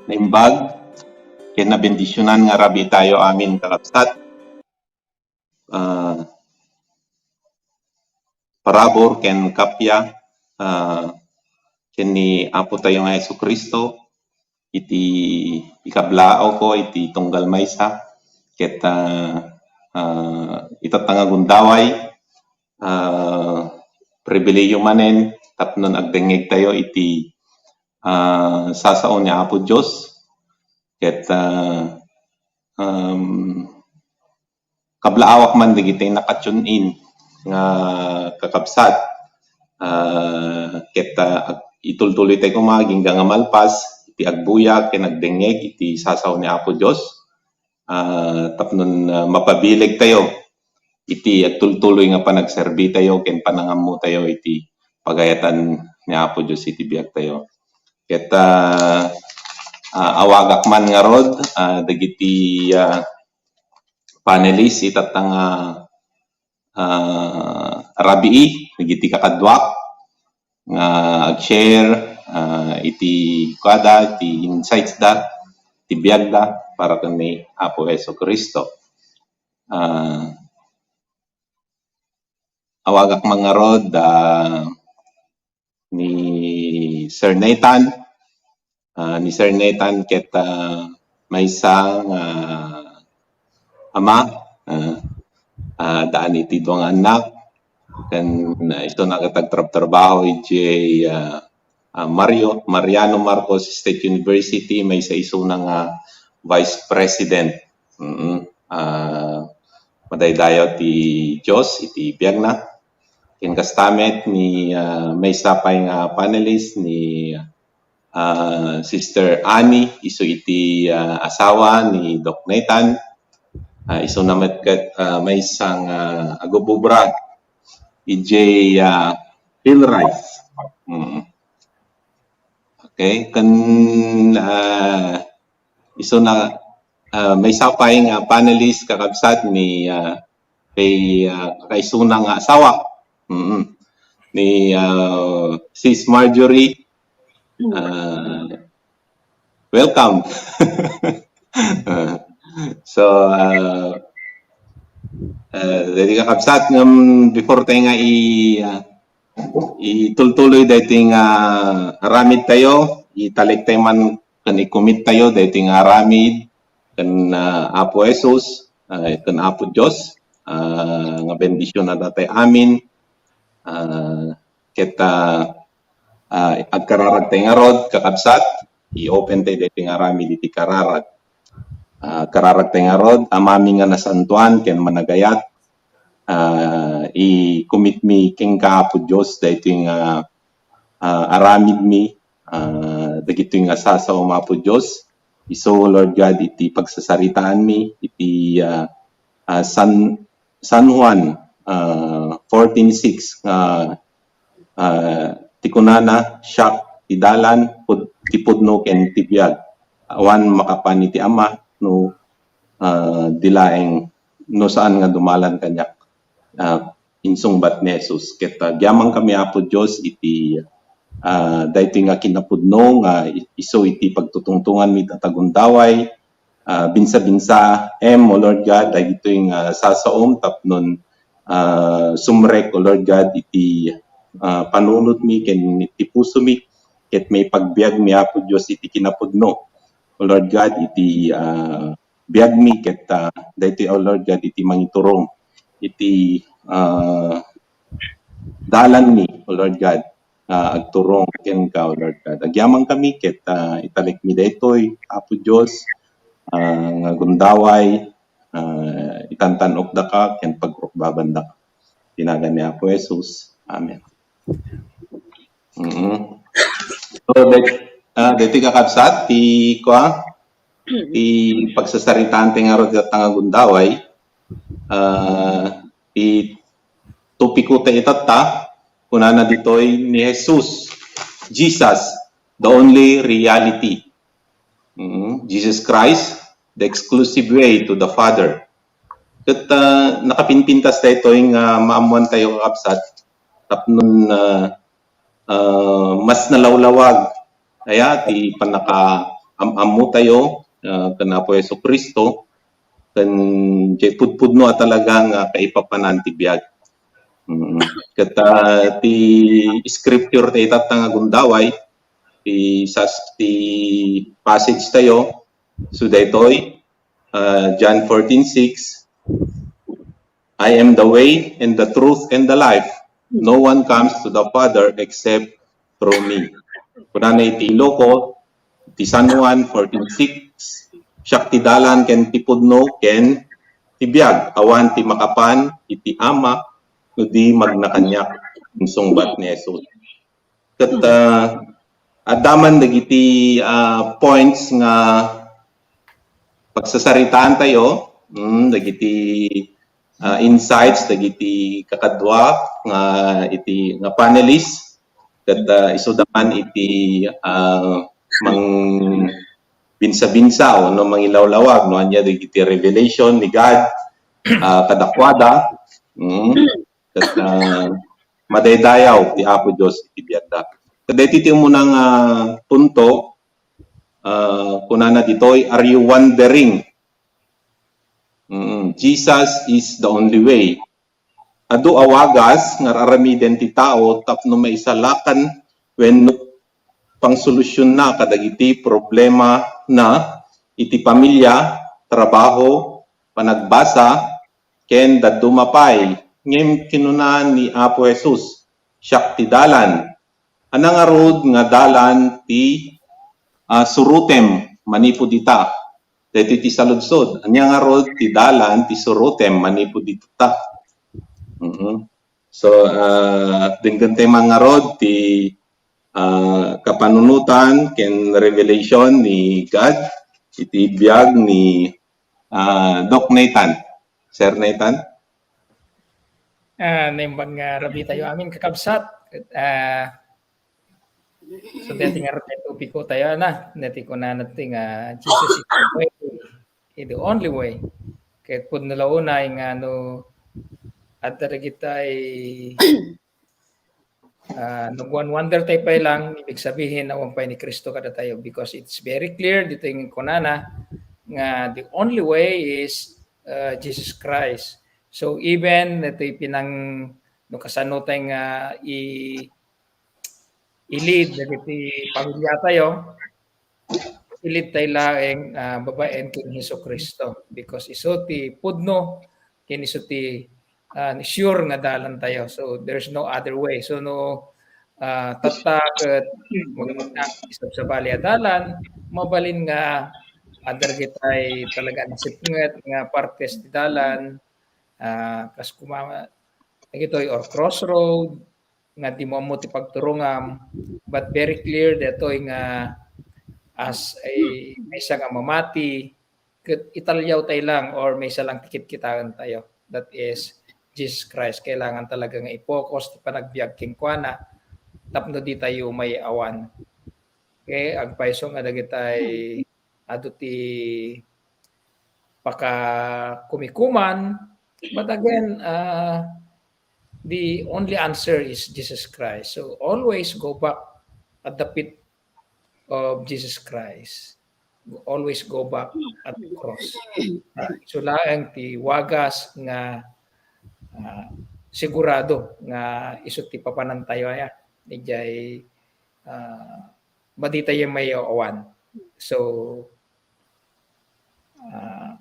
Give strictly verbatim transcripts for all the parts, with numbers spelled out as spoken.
Naimbag ken nabendisionan nga rabii tayo amin, kakabsat. Ah, parabur ken kappia, ah, ken ni Apo tayo nga Jesu-Cristo, iti ikablaaw ko iti tunggal maysa, ket, ah, ah, itatta nga gundaway, ah, pribilehiyo manen tapno agdengngegtayo iti, ah, sasao ni Apo Dios. Ket, ah, um, kablaawak man dagiti naka-tune in nga kakabsat, ah, ket, ah, ag-, itultuloytayo koma agingga nga malpas iti agbuya ken agdengngeg iti sasao ni Apo Dios, ah, tapno, ah, mapabilegtayo iti agtultuloy nga panagserbitayo ken panangammotayo iti pagayatan ni Apo Dios iti biagtayo. Ket, ah, ah, awagak man ngarud, ah, dagiti, ah, panelist itatta nga, ah, rabii, dagiti kakaduak nga ag-share, ah, iti kuada, iti insights da, iti biagda para ken ni Apo Jesu-Cristo. Ah, awagak man ngarud, ah, ni Sir Nathan. Ah, ni Sir Nathan ket, ah, maysa nga ama, ah, ah, daan iti dua nga annak, ken, ah, isu nga agtrabtrabaho idiay, ah, ah, Mario, Mariano Marcos State University, maysa isuna nga vice president. Mm. Ah, madaydayaw ti Dios iti biagna. Ken kasta met ni, ah, maysa pay nga panelist ni, ah, Sister Annie, isu iti, ah, asawa ni Doc Nathan. Ah, isuna met ket, ah, maysa nga agubobra idiay, ah, Hillrise. Mm. Okay, ken, ah, isuna, ah, maysa pay nga panelist kakabsat ni, ah, kay, ah, kakaisuna nga asawa. Mm. Ni, ah, Sis Marjorie. Ah, welcome. Ah, so, ah, ah, dagiti kakabsat, ngem before tayo nga i-, ah, itultuloy daytoy nga aramid tayo, italek tayo man ken i-commit tayo daytoy nga aramid ken, ah, Apo Jesus, ah, ken Apo Dios, ah, nga bendisyonada tayo amin. Ah, ket, ah, ah, agkararag tayo ngarud, kakabsat, i-open tayo daytoy nga aramid iti kararag. Ah, kararag tayo ngarud, Amami nga nasantoan ken managayat, ah, i-commit mi kenka, Apo Dios, daytoy nga, ah, aramid mi, ah, dagitoy nga sasaom, Apo Dios. Isu, Lord God, iti pagsasaritaanmi, iti, ah, ah, San, San Juan, ah, fourteen six, nga, ah, ti kunana, "Siak ti dalan, pud-, ti pudno, ken ti biag. Awan makapan iti Ama no, ah, di laeng, no saan nga dumalan kaniak." Ah, insungbat ni Jesus. Ket, ah, agyamankami, Apo Dios, iti, ah, daytoy nga kinapudno nga i-, isu iti pagtutungtonganmi ita nga gundaway, ah, binsa-binsaem, O Lord God, dagitoy nga sasaom tapnon, ah, sumrek, O Lord God, iti, ah, panunotmi ken iti pusomi, ket maipagbiagmi, Apo Dios, iti kinapudno, O Lord God, iti, ah, biagmi, ket, ah, daytoy, O Lord God, iti mangiturong iti, ah, dalanmi, O Lord God, ah, agturong kenka, O Lord God. Agyamankami ket, ah, italekmi daytoy, Apo Dios, ah, nga gundaway, ah, itantan-okdaka ken pagrukbabandaka. Iti nagan ni Apo Jesus. Amen. Mm. So, day-, ah, daytoy kakabsat, ti, kua, ti pagsasaritaan tayo ngarud ita nga gundaway, ah, ti topiko tayo itatta, kunana ditoy ni Jesus, Jesus, the only reality. Mm, Jesus Christ, the exclusive way to the Father. Ket, ah, nakapinpintas daytoy nga maammoan tayo, kakabsat, tapnon, ah, ah, mas nalawlawag aya ti pannakaam-ammo tayo, ah, ken Apo Jesu-Cristo, ken diay pudpudno a talaga nga kaipapanan ti biag. Mm. Ket, ah, ti scripture tayo itatta nga gundaway, ti sas-, ti passage tayo, so daytoy, ah, John fourteen six, "I am the way and the truth and the life. No one comes to the Father except through me." Kunana iti Ilocos, iti San Juan fourteen six, "Siak ti dalan ken ti pudno ken ti biag. Awan ti makapan iti Ama no di magna kaniak," insungbat ni Jesus. Ket, ah, adda man dagiti, ah, points nga pagsasaritaan tayo, mm, dagiti, ah, insights dagiti kakadua nga iti nga panelists, ket, ah, isuda man iti, ah, mangbinsa-binsa wenno mangilawlawag no ania dagiti revelation ni God, ah, kadakuada. Mm. Ket, ah, madaydayaw ti Apo Dios iti biagda. Ket daytoy ti umuna nga punto, ah, kunana ditoy, "Are you wandering?" Mm, Jesus is the only way. Adu a wagas nga ar-aramiden ti tao tapno maisalakan wenno pangsolusionna kadagiti problemana iti pamilya, trabaho, panagbasa, ken dadduma pay. Ngem kinuna ni Apo Jesus, "Siak ti dalan." Ania ngarud nga dalan ti, ah, surotem manipud ita? Daytoy ti saludsod. Ania ngarud ti dalan ti surotem manipud ita? Mhm. So, ah, denggentay man ngarud ti, ah, kapanunotan ken revelation ni God iti biag ni, ah, Doc Nathan. Sir Nathan? Ah, naimbag nga rabii tayo amin, kakabsat. Ah, so, daytoy nga rabii topiko tayo, na. Daytoy kunana ti nga, Jesus is the way, is the only way. Ket pudno la unay nga no adda dagitay, ah, nagwan-wonder tayo pay lang, ibig sabihin, awan pay ni Cristo kadatayo, because it's very clear dito yung kunana nga the only way is, ah, Jesus Christ. So, even ito'y pinang-, no kasano tayo nga i-, i-lead dagiti pamilya tayo, i-lead tayo laeng, ah, babaen ken Jesu-Cristo, because isu ti pudno, ken isu ti, ah, sure nga dalan tayo. So, there's no other way. So, no, ah, tatta ket magmagna isab sabali a dalan, mabalin nga adda dagitay talaga nasipnget nga partes ti dalan, ah, kas kuma-, dagitoy or crossroad, nga di mo ammo ti pagturongam, but very clear daytoy nga as a, maysa nga mamati, ket italyaw tayo lang or maysa lang ti kitkitaen tayo. That is Jesus Christ. Kailangan talaga nga i-focus ti panagbiag kenkuana tapno di tayo may-awan. Okay, agpayso nga dagitay adu ti pakakumikuman, but again, ah, the only answer is Jesus Christ. So always go back at the feet of Jesus Christ. Always go back at the cross. Ah, isu laeng ti wagas nga, ah, sigurado nga isu ti papanantayo aya. Idiay, ah, madi tayo may-awan. So, ah,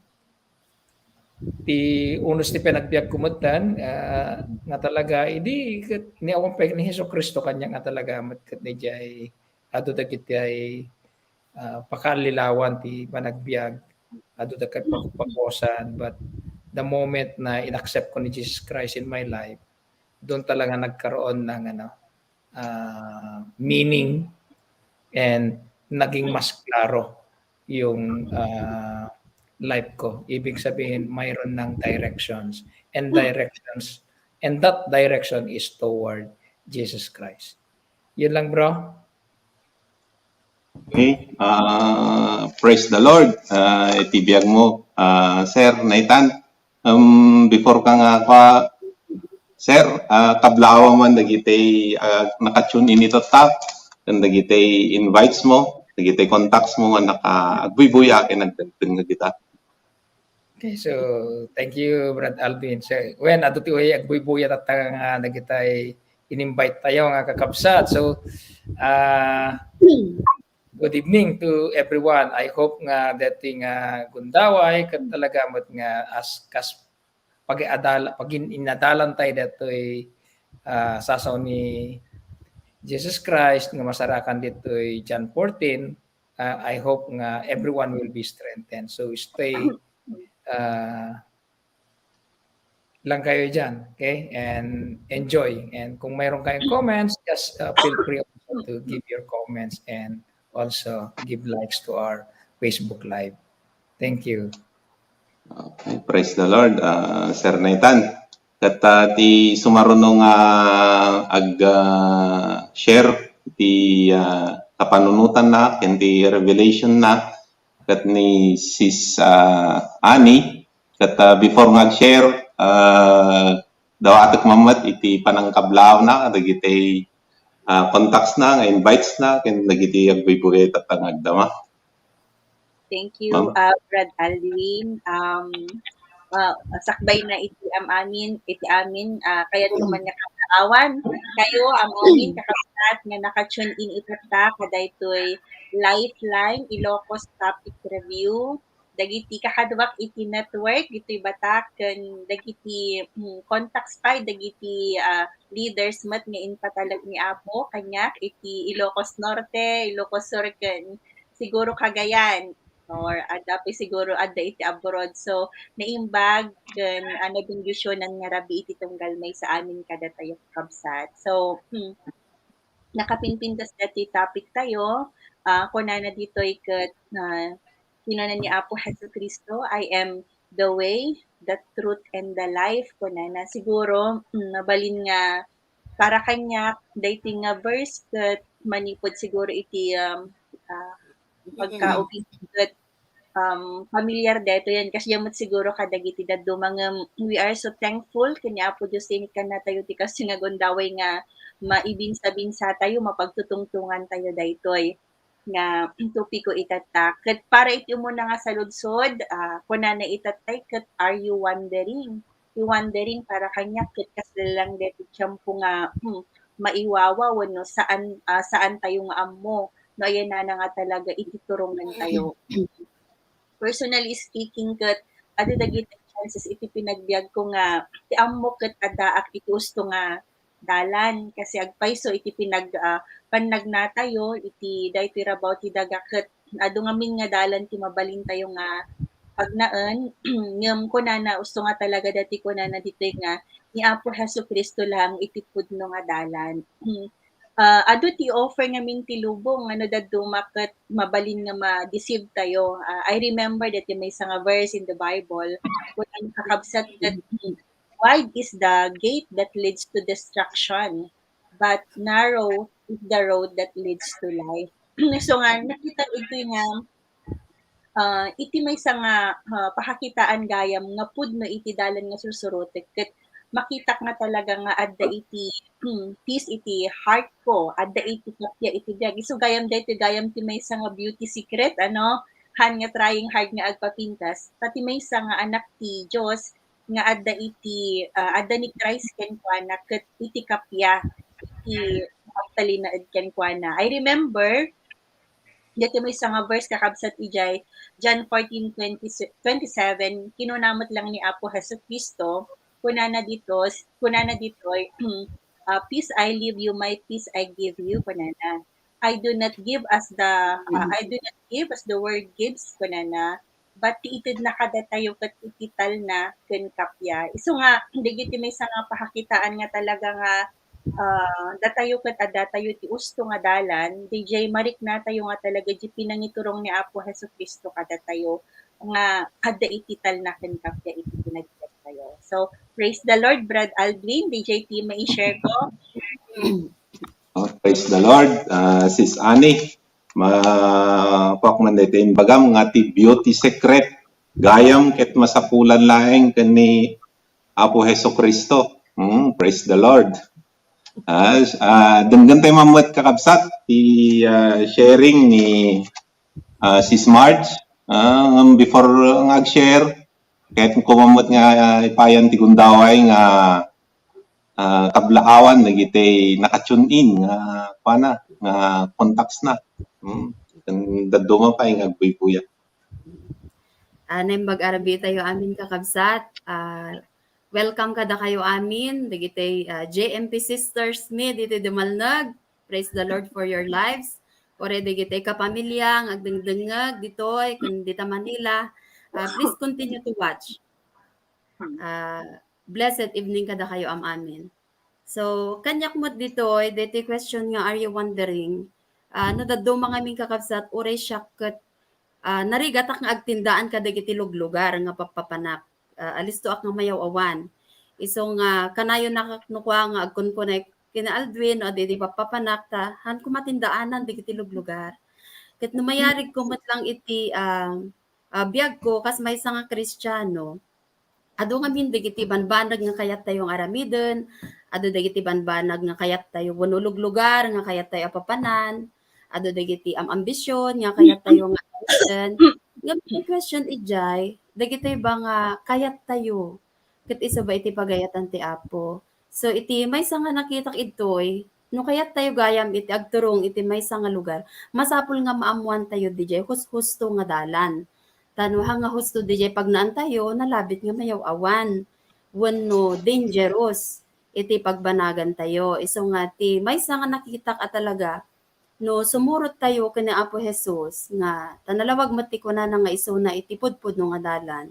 ti unos ti panagbiag ko metten, ah, nga talaga, idi ket ni awan pay ni Jesu-Cristo kaniak nga talaga met ket ni jay adu dagiti ay, ah, pakallilawan ti panagbiag, adu dagiti pakupakosan, but the moment na in-accept ko ni Jesus Christ in my life, doon talaga nagkaroon ng ano, ah, meaning and naging mas klaro yung, ah, life ko. Ibig sabihin, mayroon ng directions. And directions, and that direction is toward Jesus Christ. Yun lang, bro. Okay. Ah, praise the Lord. Ah, iti biag mo, ah, Sir Nathan. Um, before ka nga, kwa, Sir, ah, kablawa man dagiti, ah, naka-tune in ita, ken dagiti invites mo, dagiti contacts mo nga naka-, agbuybuya ken nagdengdeng dagita. Okay, so thank you, Brad Alvin. So, when adu ti way agbuybuya tatta nga dagitay in-invite tayo nga kakabsat. So, ah, good evening to everyone. I hope nga deti nga gundaway ket talaga met nga as kas pag-adala, pag-in-, inadalan tayo ditoy, ah, sasaw ni Jesus Christ nga masarakan ditoy John fourteen, ah, I hope nga everyone will be strengthened. So stay, ah, lang kayo dyan, okay? And enjoy. And kung mayroon kayong comments, just, uh, feel free also to give your comments and also give likes to our Facebook Live. Thank you. Okay, praise the Lord, ah, Sir Nathan. Ket, ah, ti sumaruno nga ag, ah, share ti, ah, kapanunotanna ken ti revelationna ket ni Sis, ah, Annie. Ket, ah, before nga ag-share, ah, dawatek man met iti panangkablaawna dagiti, ah, contactsna nga invitesna ken dagiti agbuybuya ita nga agdama. Thank you, uh, Brad Aldwin. Um, uh, sakbay na iti am-amin, iti amin, uh, kayat ko man nga kaawan kayo, am-amin, kakabsat nga naka-tune in itatta kadaytoy Lifeline Ilocos Topic Review. Dagiti kakaduak iti network, ditoy batak, ken dagiti, mm, contacts pay, dagiti, uh, leaders met nga impatalag ni Apo kaniak iti Ilocos Norte, Ilocos Sur, ken siguro Cagayan, or adda pay siguro adda iti abroad. So, naimbag ken, ah, nabendisionan nga rabii iti tunggal maysa amin kadatayo, kakabsat. So, hmm, nakapimpintas dati topic tayo. Ah, kunana ditoy ket, ah, kinuna ni Apo Jesu-Cristo, "I am the way, the truth, and the life," kunana. Siguro, mm, mabalin nga para kaniak, daytoy nga verse ket manipud siguro iti, um, ah, pagkaubing ket, um, familiar daytoy yan. Kasdiay met siguro kadagiti dadduma ngem we are so thankful ken ni Apo Dios ti inikkannatayo ti kastoy nga gundaway nga maibinsa-binsa tayo, mapagtutungtungan tayo daytoy nga topiko itatta. Ket para iti umuna nga saludsod, ah, kunana itattay ket, "Are you wondering?" Ti wondering para kaniak ket kasla lang daytoy tiempo nga, hmm, maiwawa wenno saan, ah, saan tayo nga ammo no ayanana nga talaga iti turongen tayo. Personally speaking ket, adu dagiti chances iti pinagbiag ko nga ti ammo ket addaak iti usto nga dalan kasi agpayso iti pinag, ah, pannagnatayo iti daytoy rabaw ti daga ket adu ngamin nga dalan ti mabalintayo nga pagnaen. Ngem kunana, usto nga talaga dati kunana ditoy nga ni Apo Jesu-Cristo lang iti pudno nga dalan. Ah, adu ti offer ngamin ti lubong, ano, dadduma ket mabalin nga ma-deceive tayo. Ah, I remember dati maysa nga verse in the Bible, kunana, kakabsat, ket, "Wide is the gate that leads to destruction, but narrow is the road that leads to life." So nga, nakita ito nga, ah, iti maysa nga, ah, pakakitaan gayam nga pudno iti dalan nga sursurotek, ket makitak nga talaga nga adda iti, hmm, peace iti heart ko, adda iti kappia iti biag. Isu gayam daytoy gayam ti maysa nga beauty secret, ano, han nga trying hard nga agpapintas. Ta ti maysa nga anak ti Dios nga adda iti, ah, adda ni Christ kenkuana ket iti kappia iti agtalinaed kenkuana. I remember, daytoy maysa nga verse kakabsat idiay John fourteen twenty, twenty-seven, kinuna met lang ni Apo Jesu-Cristo, kunana ditos, kunana ditoy, ah, "Peace I leave you, my peace I give you," kunana. "I do not give as the, ah, I do not give as the world gives," kunana, "but ti itedna kadatayo ket iti talna ken kappia." Isu nga, dagiti maysa nga pakakitaan nga talaga nga, ah, datayo ket addatayo ti usto nga dalan, diay mariknatayo nga talaga diay pinangiturong ni Apo Jesu-Cristo kadatayo nga adda iti talna ken kappia iti pinagbiagtayo. So, praise the Lord, Brad Aldwin. Diay ti mai-share ko. Oh, praise the Lord, ah, Sis Annie. Ma-, kuak man daytoy imbagam nga ti beauty secret gayam ket masapulan laeng ken ni Apo Jesu-Cristo. Mm, praise the Lord. Ah, s-, ah, denggen tayo man met, kakabsat, ti, ah, sharing ni, ah, Sis Marge. Ah, ngem before nga ag-share, ket ko man met nga, ah, ipayan ti gundaway nga, ah, kablaawan dagiti naka-tune in nga, kuana, nga contacts na. Hmm. Ken dadduma pay nga agbuybuya. Ah, naimbag a rabii tayo amin, kakabsat. Ah, Welcome kadakayo amin, dagiti, ah, J M P sisters mi ditoy Dumalneg. Praise the Lord for your lives. Uray dagiti kapamilya nga agdengdengngeg ditoy ken dita Manila, ah, please continue to watch. Ah, blessed evening kadakayo am-amin. So, kaniak met ditoy, daytoy question nga, are you wondering? Ah, no dadduma ngamin kakabsat, uray siak ket, ah, narigatak nga agtindaan kadagiti luglugar nga pappapanak. Ah, alistoak nga mayaw-awan. Isu nga kanayon nakak-, no kua nga agkunkunay ken ni Aldwin, no, daydi pappapanak, ta, han ko matindaanan dagiti luglugar. Ket no mayarigko met lang iti, ah, ah, biagko kas maysa nga Kristiano, adu ngamin dagiti banbanag nga kayattayo nga aramiden, adu dagiti banbanag nga kayattayo wenno luglugar nga kayattayo a papanan, adu dagiti am-ambision nga kayattayo nga aramiden. Ngem ti question idiay, dagitoy ba nga kayattayo ket isu ba iti pagayatan ti Apo? So, iti maysa nga nakitak idtoy, no kayattayo gayam iti agturong iti maysa nga lugar, masapul nga maammoantayo didiay hushusto nga dalan. Ta no haan nga husto didiay pagnaantayo, nalabit nga mayaw-awan wenno dangerous iti pagbanagantayo. Isu nga ti maysa nga nakitak a talaga, no sumurottayo ken ni Apo Jesus nga ta nalawag met ti kunana nga isuna iti pudpudno nga dalan,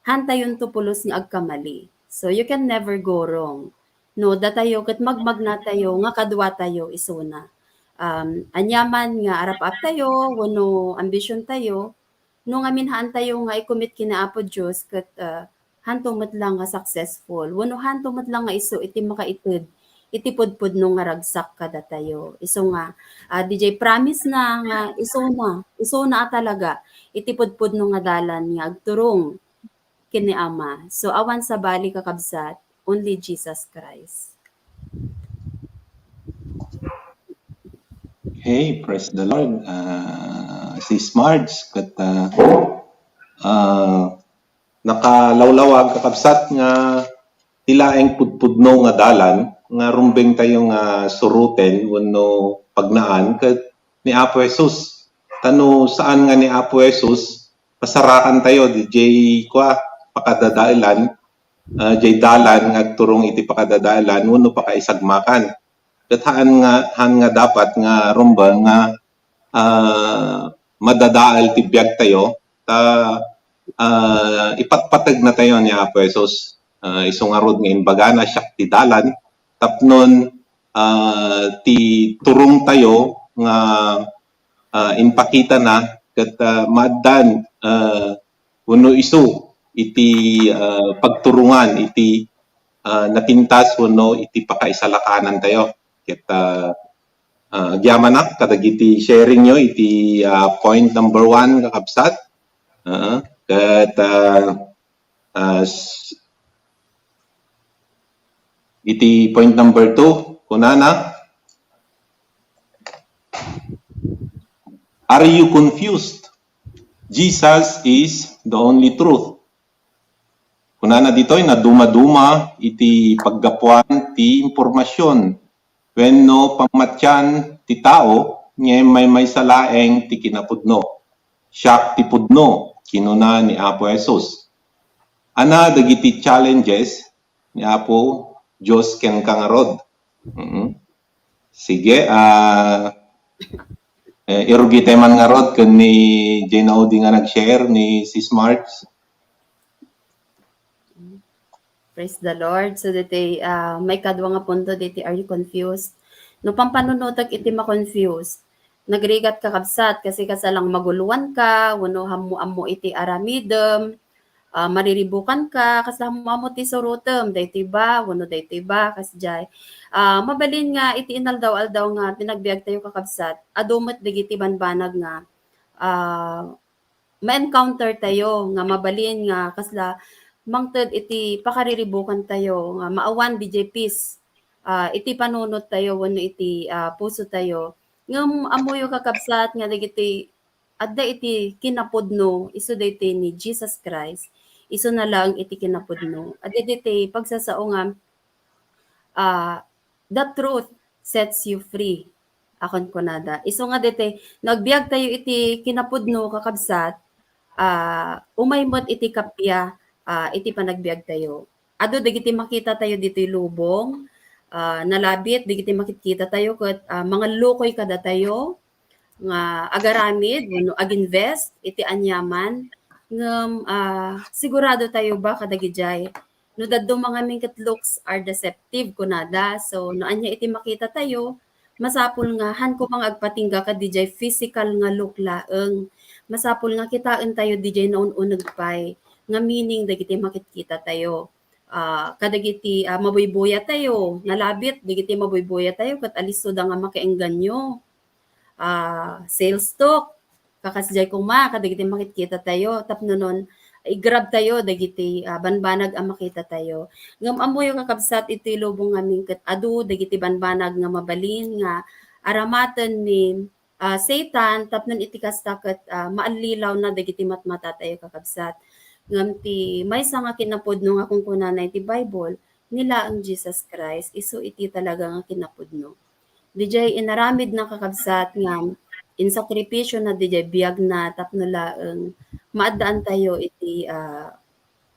haantayonto pulos nga agkamali. So, you can never go wrong. No, datayo ket magmagnatayo nga kaduatayo isuna. Um, aniaman nga arap-aptayo wenno ambisiontayo, no ngamin haantayo nga i-commit ken ni Apo Dios ket, ah, haanto met lang nga successful, wenno haanto met lang nga isu iti makaited iti pudpudno nga ragsak kadatayo. Isu nga, ah, didiay promise na nga isuna, isuna a talaga iti pudpudno nga dalan nga agturong ken ni Ama. So, awan sabali, kakabsat, only Jesus Christ. Hey, praise the Lord. Ah, Sis Marge, ket, ah, ah, nakalawlawag, kakabsat, nga ti laeng pudpudno nga dalan nga rumbengtayo nga suroten wenno pagnaan ket ni Apo Jesus. Ta no saan nga ni Apo Jesus, pasarakantayo didiay kua, pakadadaelan, ah, diay dalan nga agturong iti pakadadaelan wenno pakaisagmakan. Ket haan nga, haan nga dapat nga rumbeng nga, ah, madadael ti biagtayo ta, ah, ipatpategnatayo ni Apo Jesus. Ah, isu ngarud nga imbagana, "Siak ti dalan," tapnon, ah, ti turongtayo nga, ah, impakitana ket, ah, maaddan, ah, wenno isu iti, ah, pagturongan iti, ah, napintas wenno iti pakaisalakanantayo. Ket, ah, ah, agyamanak kadagiti sharingyo iti, ah, point number one, kakabsat. Ah, ket, ah, ah, s-, iti point number two, kunana, "Are you confused? Jesus is the only truth." Kunana ditoy, nadumaduma iti paggapuan ti impormasion wenno pammatian ti tao, ngem maymaysa laeng ti kinapudno. "Siak ti pudno," kinuna ni Apo Jesus. Ania dagiti challenges ni Apo Dios kenka ngarud? Mm. Sige, ah, eh, irugite man ngarud ken ni Jane Audi nga nag-share ni Sis Marge. Praise the Lord. So, ditoy, ah, maikadua nga punto, ditoy, are you confused? No pampanunotek iti ma-confuse, nagrigat, kakabsat, kasi kasla lang maguluanka, wenno ammo-ammo iti aramidem, ah, mariribukanka, kasla ammo-ammo ti surotem, daytoy ba, wenno daytoy ba, kasdiay. Ah, mabalin nga iti inaldaw-aldaw nga pinagbiagtayo, kakabsat, adu met dagiti banbanag nga, ah, ma-encounter tayo nga mabalin nga kasla mangted iti pakariribukantayo nga maawan didiay peace, ah, iti panunottayo wenno iti, ah, pusotayo. Ngem ammoyo, kakabsat, nga dagiti adda iti kinapudno, isu daytoy ni Jesus Christ, isuna laeng iti kinapudno. Adda daytoy pagsasao nga, ah, "The truth sets you free," a kunkunada. Isu nga daytoy, no agbiagtayo iti kinapudno, kakabsat, ah, umay met iti kappia, ah, iti panagbiagtayo. adu dagiti makitatayo ditoy lubong, ah, nalabit dagiti makitkitatayo ket, ah, mangallukoy kadatayo nga agaramid wenno aginvest iti aniaman. Ngem, ah, siguradotayo ba kadagidiay? No dadduma ngamin ket looks are deceptive, kunada. So, no ania iti makitatayo, masapul nga han koma nga agpatingga kadidiay physical nga look laeng. Masapul nga kitaentayo didiay naun-uneg pay nga meaning dagiti makitkitatayo. Ah, kadagiti, ah, mabuybuyatayo, nalabit dagiti mabuybuyatayo ket alisoda nga makaengganyo. Ah, sales talk, kakasdiay koma kadagiti makitkitatayo tapno non i-grab tayo dagiti, ah, banbanag a makitatayo. Ngem ammoyo, kakabsat, iti lubong ngamin ket adu dagiti banbanag nga mabalin nga aramaten ni, ah, Satan tapno iti kasta ket, ah, maallilawna dagiti matmatatayo, kakabsat. Ngem ti maysa nga kinapudno nga kunkunana iti Bible, ni laeng Jesus Christ, isu iti talaga nga kinapudno. Didiay inaramidna, kakabsat, nga insakripisyona didiay biagna tapno laeng maaddaantayo iti, ah,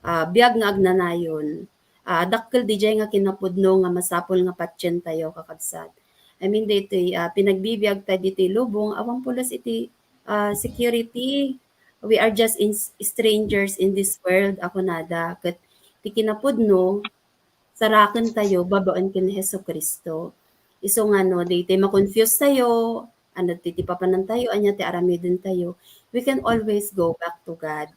ah, biag nga agnanayon. Ah, dakkel didiay nga kinapudno nga masapul nga patientayo, kakabsat. I mean, ditoy, ah, pinagbibiagta ditoy lubong, awan pulos iti, ah, security. We are just in, strangers in this world, a kunada. Ket ti kinapudno, sarakentayo babaen ken ni Jesu-Cristo. Isu nga no, daytoy ma-confuse tayo, ano ti, ti papanantayo, ania ti aramidentayo, we can always go back to God.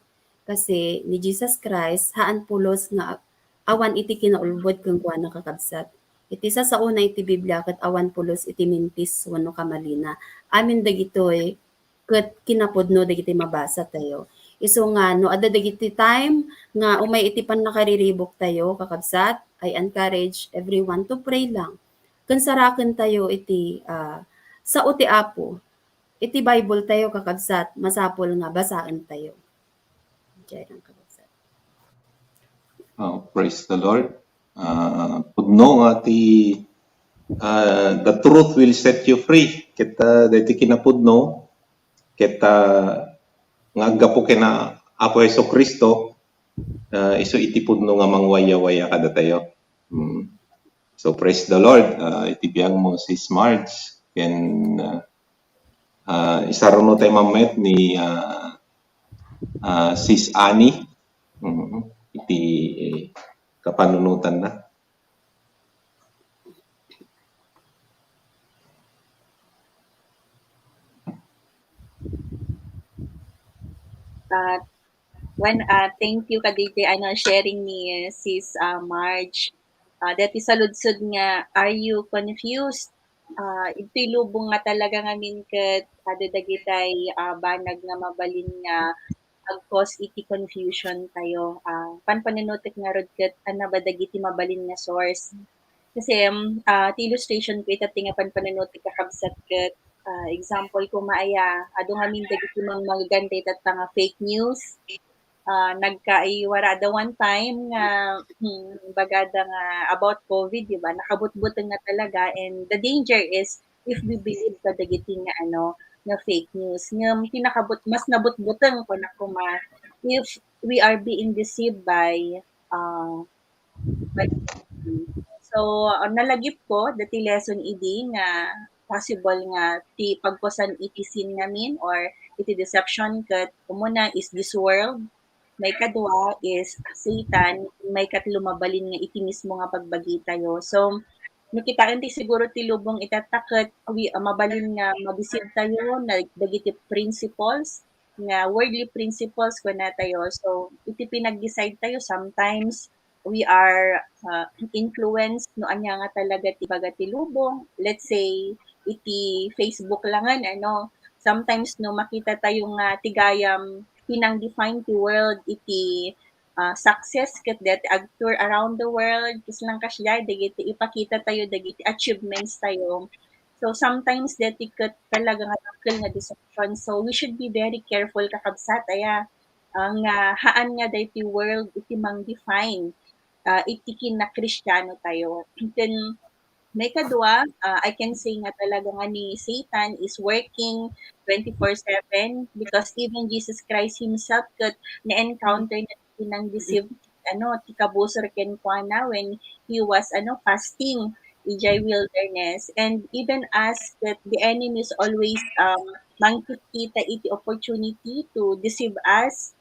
Kasi ni Jesus Christ, haan pulos nga awan iti kinaulbod kenkuana, kakabsat. Iti sasaona iti Biblia ket awan pulos iti mintis wenno kamalina. Amin dagitoy ket kinapudno dagiti mabasa tayo. Isu nga no adda dagiti time nga umay iti pannakariribuk tayo, kakabsat, I encourage everyone to pray lang. Ken saraken tayo iti, ah, sao ti Apo. Iti Bible tayo, kakabsat, masapul nga basaen tayo. Diay lang, kakabsat. Oh, praise the Lord. Ah, pudno nga ti, ah, the truth will set you free. Ket, ah, daytoy kinapudno, ket, ah, nga aggapu ken Apo Jesu-Cristo, ah, isu iti pudno nga mangwayawaya kadatayo. Mm. So, praise the Lord. Ah, iti biagmo, Sis Marge, ken, ah, ah, isarunotay man met ni, ah, ah, Sis Annie, mm, iti kapanunotanna. Ah, wen, ah, thank you kadaytoy, ano, sharing ni Sis, ah, Marge. Ah, daytoy saludsod nga, are you confused? Ah, iti lubong nga talaga ngamin ket adu dagitay, ah, banag nga mabalin nga ag-cause iti confusion tayo. Ah, panpanunotek ngarud ket ania ba dagiti mabalin nga source? Kasi, um, ah, ti illustration ko ita ti nga panpanunotek, kakabsat, ket, ah, example koma aya, adu ngamin dagiti mangmanggan dayta nga fake news. Ah, nagkaiwara da one time nga, hmm, bagada nga about COVID, di ba? Nakabutbuteng nga talaga, and the danger is if we believe kadagiti nga, ano, nga fake news. Ngem ti nakabut-, mas nabutbuteng, kunak koma, if we are being deceived by, ah, by, so, ah, nalagip ko dati lesson idi nga possible nga ti pagkuasan iti sin ngamin or iti deception ket umuna is this world, maikadua is Satan, maikatlo mabalin nga iti mismo nga pagbagi tayo. So, no kitaen ti siguro ti lubong itatta ket wi-, ah, mabalin nga ma-deceive tayo na dagiti principles, nga worldly principles kuna tayo. So, iti pinag-decide tayo, sometimes we are, ah, influenced no ania nga talaga ti ibaga ti lubong. Let's say, iti Facebook langen, ano, sometimes no makita tayo nga ti gayam pinang-define ti world iti, ah, success ket dayta agtour around the world, kasla kasdiay dagiti ipakita tayo dagiti achievements tayo. So, sometimes daytoy ket talaga nga dakkel nga deception. So, we should be very careful, kakabsat, aya, ah, nga haan nga daytoy world iti mang-define, ah, iti kinakristiano tayo. Ken maikadua, ah, I can say nga talaga nga ni Satan is working twenty-four seven because even Jesus Christ himself ket na-encounter na ti nang-deceive ano, ti kabusor kenkuana when he was, ano, fasting idiay wilderness. And even us, that the enemy is always, um, mangkitkita iti opportunity to deceive us.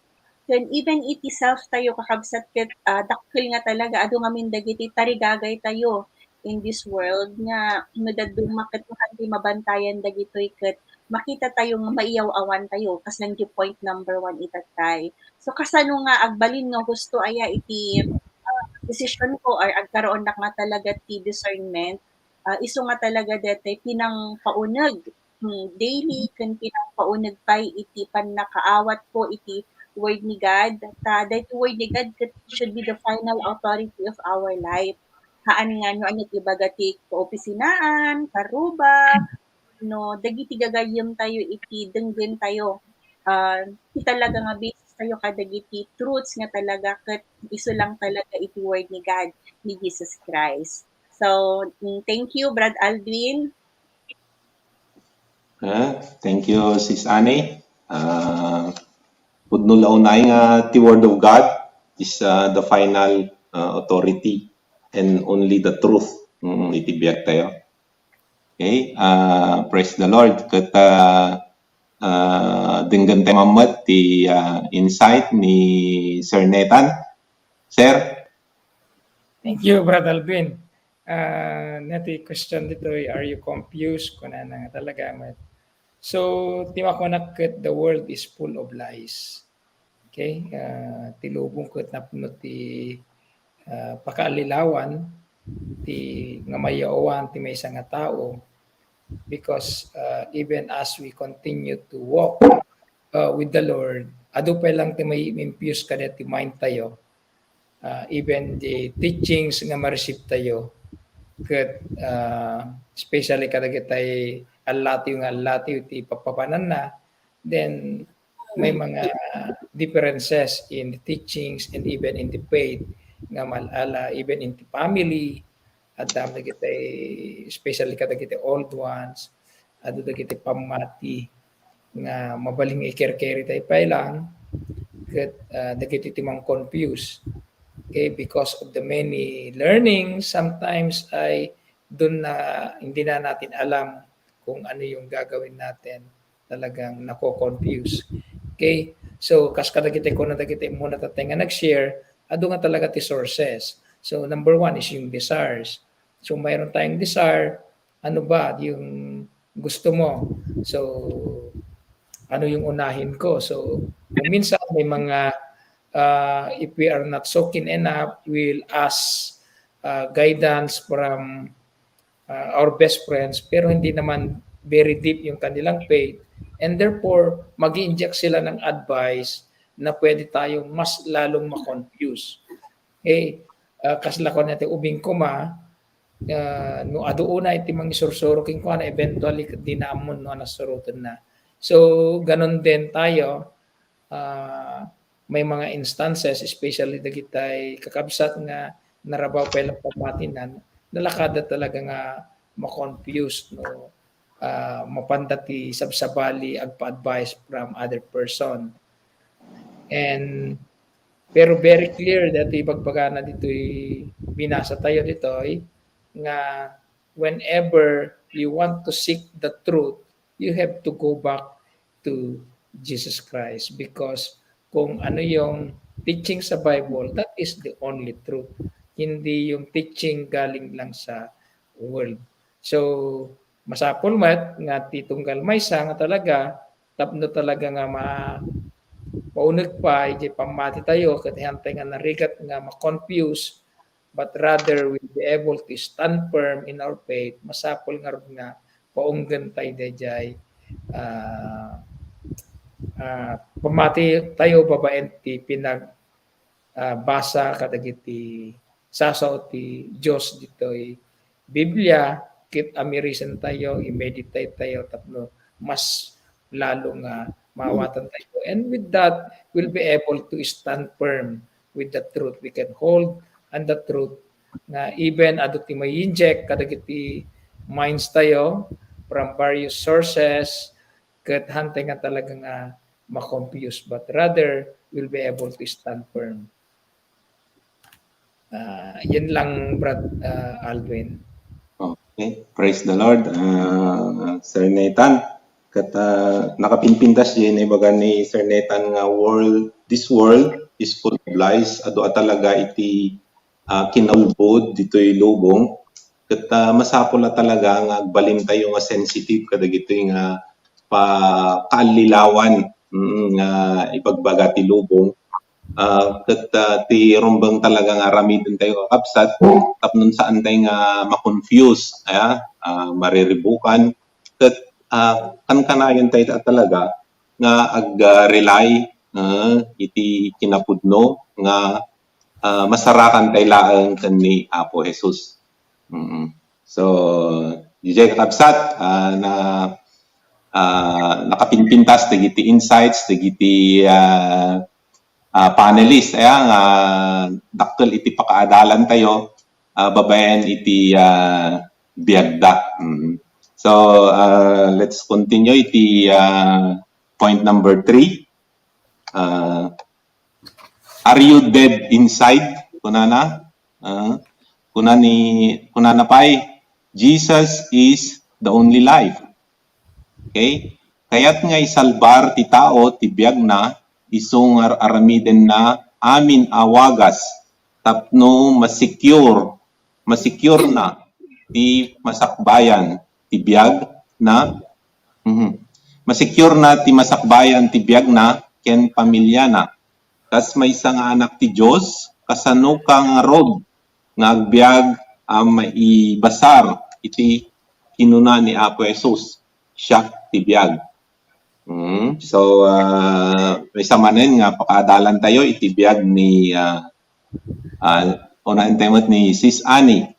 Then even iti self tayo, kakabsat, ket, ah, dakkel nga talaga, adu ngamin dagiti tarigagay tayo in this world nga no dadduma ket makanti mabantayan dagitoy ket makita tayo nga maiyaw-awan tayo, kasla ti point number one itattay. So, kasano nga agbalin nga husto aya iti, ah, desisyon ko or agkaroonnak nga talaga ti discernment, ah, isu nga talaga daytoy pinangpauneg, hmm, daily ken pinangpauneg pay iti pannakaawat ko iti Word ni God. Ta daytoy Word ni God ket should be the final authority of our life. Haan nga no ania ti ibaga ti kaopisinaan, karrubak, no dagiti gagayyem tayo iti denggen tayo, ah, ti talaga nga basis tayo kadagiti truths nga talaga ket isu lang talaga iti Word ni God, ni Jesus Christ. So, mm, thank you, Brad Aldwin. Ah, thank you, Sis Annie. Ah, pudno la unay nga the Word of God is, ah, the final, ah, authority and only the truth, mm, iti biag tayo. Okay, ah, praise the Lord. Ket, ah, ah, denggen tayo met ti, ah, insight ni Sir Nathan. Sir? Thank you, Brad Alvin. Ah, no ti question ditoy, are you confused? Kunana nga talaga met. So, ti makunak ket the world is full of lies. Okay? Ah, ti lubong ket napno ti, ah, pakaallilawan ti nga mayaw-awan ti maysa nga tao, because, ah, even as we continue to walk, ah, with the Lord, adu pay lang ti maiimpose kadagiti mind tayo, ah, even the teachings nga ma-receive tayo, ket, ah, especially kadagiti allatiw nga allatiw ti papapananna, then may mga differences in the teachings and even in the faith nga mal-ala, even in the family, adda dagiti, especially kadagiti old ones, adu dagiti pammati nga mabalin nga ikerkeri tayo pay lang, ket, ah, dagiti ti mang-confuse. Okay, because of the many learnings, sometimes ay dun na, hindi na natin alam kung ano yung gagawin natin. Talagang nako-confuse. Okay? So, kas kadagiti kuna dagiti muna tatay nga nag-share, adu nga talaga ti sources. So, number one is yung desires. So, mayroon tayong desire, ano ba yung gusto mo? So, ano yung unahin ko? So, minsan may mga, ah, if we are not so keen enough, we'll ask, ah, guidance from, ah, our best friends, pero hindi naman very deep yung kanilang faith. And therefore, mag-inject sila ng advice na pwede tayong mas lalong ma-confuse. Okay? Ah, kasla ko natin ubing kuma, ah, no adu una iti mangisursuro kenkuana, eventually, di na ammon no anasuroten na. So, ganun din tayo, ah, may mga instances, especially dagitay kakabsat nga narabaw pay lang pammatinan, nalakada talaga nga ma-confuse, no? Ah, mapanda ti sabsabali agpa-advise from other person. And, pero very clear dati ibagbagana ditoy binasa tayo ditoy nga whenever you want to seek the truth, you have to go back to Jesus Christ, because kung ano yung teaching sa Bible, that is the only truth. Hindi yung teaching galing lang sa world. So, masapul met nga ti tunggal maysa nga talaga, tapno talaga nga ma-, mauneg pa iti pammati tayo, ket hantay nga narigat nga ma-confuse, but rather we'll be able to stand firm in our faith. Masapul ngarud nga paunggen tayo daydiay, ah, ah, pammati tayo babaen ti pinag, ah, basa kadagiti sasao ti Dios ditoy Biblia, ket amirisen tayo, i-meditate tayo tapno mas lalo nga maawatan tayo. And with that, we'll be able to stand firm with the truth. We can hold on the truth nga even adu ti ma-inject kadagiti minds tayo from various sources, ket hantay nga talaga nga ma-confuse, but rather we'll be able to stand firm. Ah, yan lang, Brad, ah, Aldwin. Okay, praise the Lord, ah, Sir Nathan. Ket, ah, nakapimpintas diay naibaga ni Sir Nathan nga world, this world is full of lies. Adu a talaga iti, ah, kinaulbod ditoy lubong. Ket, ah, masapul a talaga nga agbalintayo nga sensitive kadagitoy nga pakaallilawan, mm, nga ibagbaga ti lubong. Ah, ket, ah, ti rumbeng talaga nga aramidentayo, kakabsat, tapno saantayo nga ma-confuse, ah, ah, mariribukan, ket, ah, kankanayentayo talaga nga ag-, ah, rely, ah, iti kinapudno nga, ah, masarakantayo laeng ken ni Apo Jesus. Mm. So, diay kakabsat, ah, na, ah, nakapimpintas dagiti insights dagiti, ah, ah, panelist, aya nga dakkel iti pakaadalantayo, ah, babaen iti, ah, biagda. Mm. So, ah, let's continue iti, ah, point number three. Ah, "Are you dead inside?" kunana. Ah, kuna ni, kunana pay, "Jesus is the only life." Okay? Kayat nga isalbar ti tao ti biagna, isu nga ar-, aramidenna amin a wagas tapno ma-secure, ma-secure na ti masakbayan ti biag na, mhm. Ma-secure na ti masakbayan ti biagna ken pamilyana. Kas maysa nga anak ti Dios, kasanoka ngarud nga agbiag a maibasar iti kinuna ni Apo Jesus, "Siak ti biag." Mm. So, ah, maysa manen nga pakaadalantayo iti biag ni, ah, ah, unaentayo met ni Sis Annie.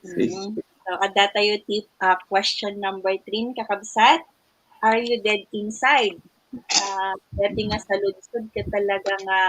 Sis. Mm. So, addatayo ti, ah, question number three, kakabsat. "Are you dead inside?" Ah, dati nga saludsod ket talaga nga,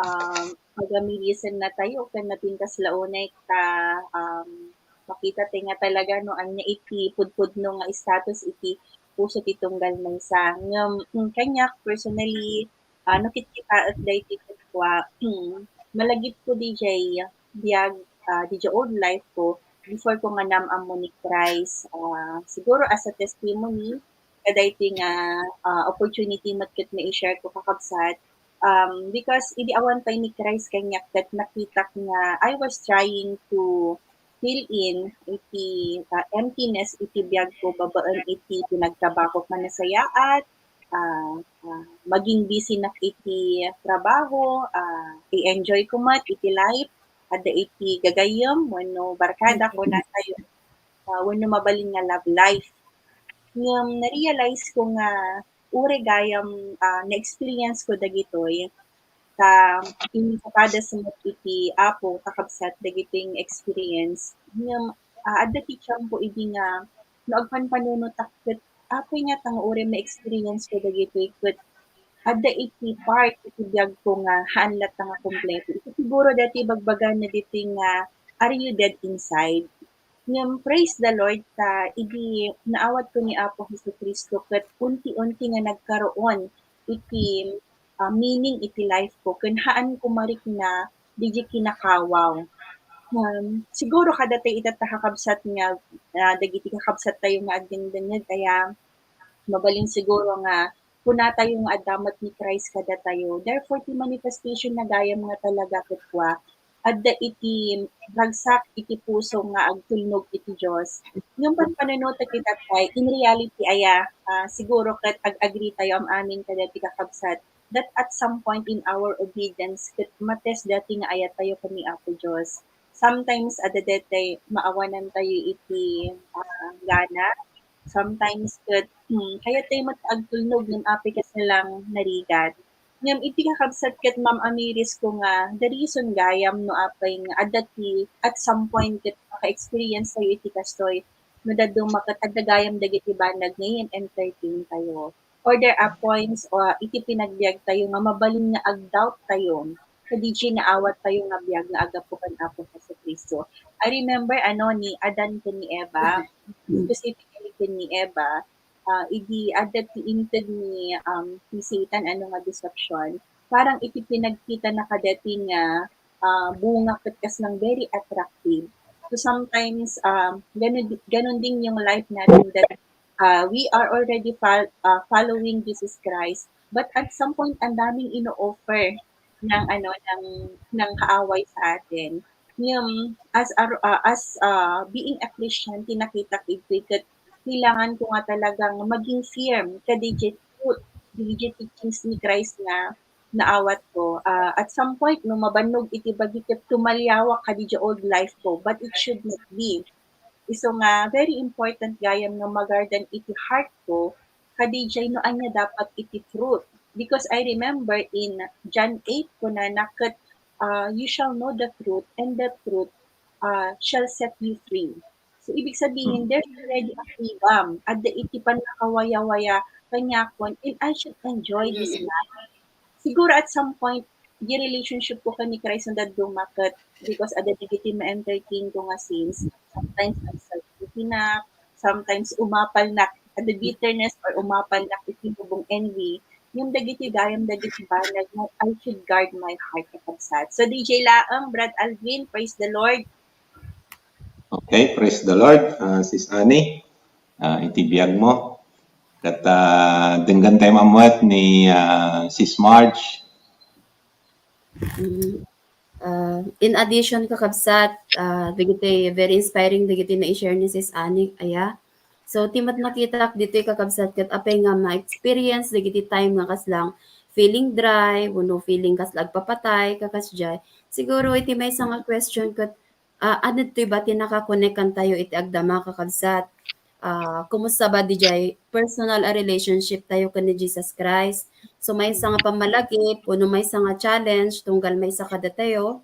um, pagamirisennatayo ken napintas la unay ta, um, makitatayo nga talaga no ania iti pudpudno nga status iti puso ti tunggal maysa. Ngem, mm, kaniak personally, ah, no kitkitaek daytoy ket kua, mm, malagipko diay biag, ah, diay old life ko before ko nga naam-ammo ni Christ. Ah, siguro as a testimony, kadaytoy nga, ah, opportunity met ket mai-share ko, kakabsat. Um, because idi awan pay ni Christ kaniak ket nakitak nga I was trying to fill in iti, ah, emptiness iti biag ko babaen iti pinagtrabahok nga nasayaat, ah, ah, maging busy nak iti trabaho, ah, i-enjoy ko met iti life, adda iti gagayyem wenno barkada, kunatayo, ah, wenno mabalin nga love life. Ngem na-realize ko nga uray gayam, ah, na-experience ko dagitoy, ta impapadas met iti Apo, kakabsat, dagitoy nga experience. Ngem, ah, adda ti tiempo idi nga no agpanpanunotak ket, "Apay ngata nga uray ma-experience ko dagitoy ket adda iti part iti biag ko nga haan latta nga kompleto." Iti siguro daytoy ibagbaga na ditoy nga, "Are you dead inside?" Ngem praise the Lord ta idi naawat ko ni Apo Jesu-Cristo ket unti-unti nga nagkaroon iti, ah, meaning iti life ko ken haan ko marikna diay kinakawaw. Um, siguro kadatayo itatta, kakabsat, nga, ah, dagiti kakabsattayo nga agdengdengngeg aya, mabalin siguro nga kunatayo nga adda met ni Christ kadatayo. Therefore, ti manifestation na gayam nga talaga ket kua, adda iti ragsak iti puso nga agtulnog iti Dios. Ngem panpanunotek itattay, in reality aya, ah, siguro ket ag-agree tayo am-amin kadaytoy, kakabsat, that at some point in our obedience ket ma-test daytoy nga ayattayo ken ni Apo Dios. Sometimes, adda daytoy maawanantayo iti, ah, gana. Sometimes ket, hmm, kayattayo met agtulnog ngem apay kasla nga narigat. Ngem iti, kakabsat, ket maam-amiris ko nga the reason gayam no apay nga adda ti at some point ket maka-experience tayo iti kastoy, no dadduma ket adda gayam dagiti banag nga i-entertain tayo. Or there are points, ah, iti panagbiag tayo nga mabalin nga ag-doubt tayo, ta diay naawat tayo nga biag nga aggapu ken Apo Jesu-Cristo. I remember, ano, ni Adan ken ni Eva, specifically ken ni Eva, ah, idi adda ti inted ni, um, ni Satan, ano, nga deception, parang iti pinagkitana kadati nga, ah, bunga ket kasla very attractive. So sometimes, um, ganun, ganun din yung life natin that, ah, we are already fol-, ah, following Jesus Christ, but at some point, ang daming ino-offer ng, ano, ng, ng kaaway sa atin. Ngem, as a, ah, as, ah, being a Christian, ti nakita ko ket kailangan ko nga talagang maging firm kadaydiay truth, kadaydiay teachings ni Christ nga naawat ko. Ah, at some point, no, mabannog iti bagi ket tumaliawak kadaydiay old life ko, but it should not be. Isu nga, very important gayam nga magardan iti heart ko, kadaydiay no ania dapat iti truth. Because I remember in John eight, kunana ket, ah, "You shall know the truth, and the truth, ah, shall set you free." So, ibig sabihin, there's already a freedom. Adda iti pannakawayawaya kaniakon, and I should enjoy this life. Siguro at some point, di relationship ko ken ni Christ nga dadduma ket because adda dagiti ma-entertain ko nga sins. Sometimes nagsalaknak, sometimes umapalnak, adda bitterness or umapalnak iti lubong, envy. Yung dagiti gayam dagiti banag nga I should guard my heart, kakabsat. So, D J laeng, Brad Alvin, praise the Lord. Okay, praise the Lord, ah, Sis Annie. Ah, iti biag mo. Ket, ah, denggen tayo mammet ni, ah, Sis Marge. Mm. Ah, in addition, kakabsat, ah, dagiti very inspiring dagiti na-share ni Sis Annie, aya. So, ti met nakitak ditoy, kakabsat, ket apay nga ma-experience dagiti time nga kaslang feeling dry, wenno feeling kasla agpapatay, kakasdiay. Siguro iti maysa nga question ket, ah, ania ditoy ba ti nakakonekkan tayo iti agdama, kakabsat? Ah, kumusta ba diay personal a relationship tayo ken ni Jesus Christ? So, maysa nga pammalagip wenno maysa nga challenge tunggal maysa kadatayo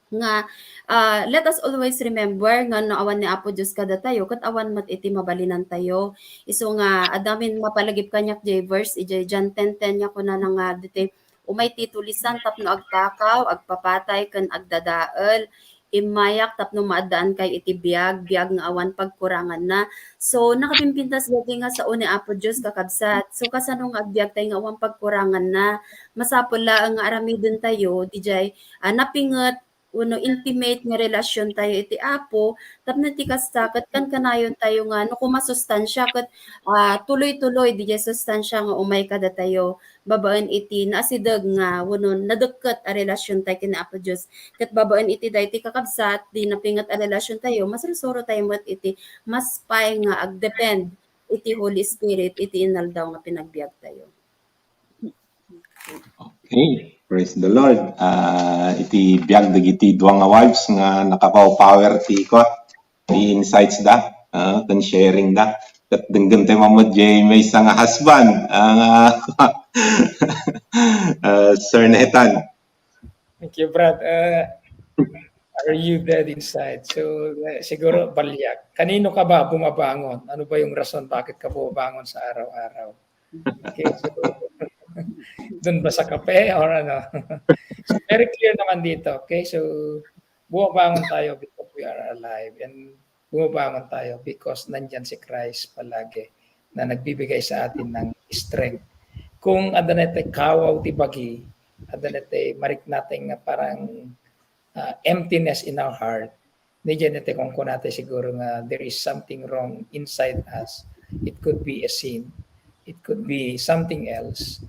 nga, ah, let us always remember nga no awan ni Apo Dios kadatayo, ket awan met iti mabalinantayo. Isu nga, adda min mapalagip kaniak diay verse, idiay John ten ten nga kunana nga ditoy, "Umay ti tulisan tapno agtakaw, agpapatay, ken agdadael. Immayak tapno maaddaankay iti biag, biag nga awan pagkuranganna." So, nakapimpintas daytoy nga sao ni Apo Dios, kakabsat. So, kasano nga agbiagtay nga awan pagkuranganna? Masapul laeng nga aramidentayo diay, ah, napinget wenno intimate nga relasiontayo iti Apo, tapno ti kasta, ket kankanayontayo nga no koma sustansia, ket, ah, tuloy-tuloy diay sustansia nga umay kadatayo, babaen iti naasideg nga wenno nadekket a relasiontayo ken ni Apo Dios. Ket babaen iti daytoy, kakabsat, di napinget a relasiontayo, masursuro tayo met iti mas pay nga agdepend iti Holy Spirit iti inaldaw nga pinagbiagtayo. Okay, praise the Lord. Ah, iti biag dagiti dua nga wives nga nakapower ti kua, ti insights da, ah, ken sharing da. Ket denggen tayo mammet diay maysa nga husband, ah, ah, Sir Nathan. Thank you, Brad. Uh, are you dead inside? So, eh, siguro baliak. Kanino ka ba bumabangon? Ano ba yung rason bakit ka bumabangon sa araw-araw? Okay, so, doon ba sa kape or ano? So, very clear naman dito. Okay, so bumabangon tayo because we are alive and bumabangon tayo because nandyan si Christ palagi na nagbibigay sa atin ng strength. Kung adda natay kawaw ti bagi, adda natay mariknatay nga parang, ah, emptiness in our heart, diay natay kunkunatay siguro nga there is something wrong inside us. It could be a sin. It could be something else.